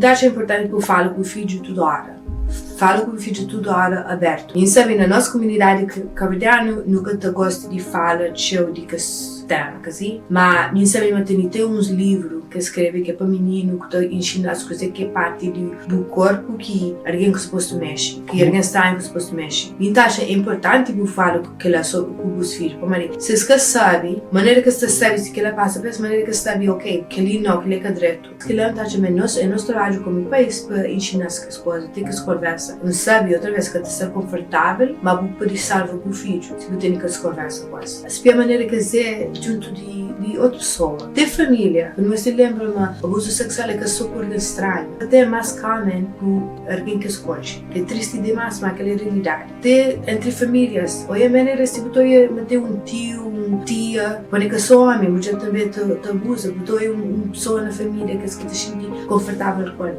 Ta atxa inportanti bu fala ku fidju tudu óra. Fala ku fidju tudu óra abertu. I N sabe na nos komunidadi kabuverdianu nu ka ta gosta di fala txeu di kes tema, kasi? Ma mi N sabe ma tene te uns livru ke skrebe ke pa mininu ku ta inxina-s kuzê ke parti di bu korpu ki algen ka supostu mexe, ki algen stranhu ka supostu mexe. Mi N ta atxa inportanti bu fala ku kela sobri ku bus fidju, pamodi si es ka sabe, manera ke es ta sabe si kela pasa pa es, manera ke es sabe, ok, keli nau, keli é ka dretu. Kila N ta atxa ma é nos trabadju komu pais pa inxina-s kes kuza, ten kes konversa. N sabe, otra bes, ka ta ser konfortável, ma bu pode salva bu fidju si bu tene kes konversa ku es. Spia manera ki es é djuntu di otu pesoa. Ten família, nu meste lenbra ma abuzu seksual é ka so ku algen stranhu, até é más common ku algen ki es konxe. É tristi dimás, má kel é realidadi. Te entri famílias, oia manera si bu ta oia ma ten un tiu, un tia, pa ne ka so omi, mudjer tanbe ta abuza, bu ta oia un pesoa na família kes ki ta xinti konfortável ku el.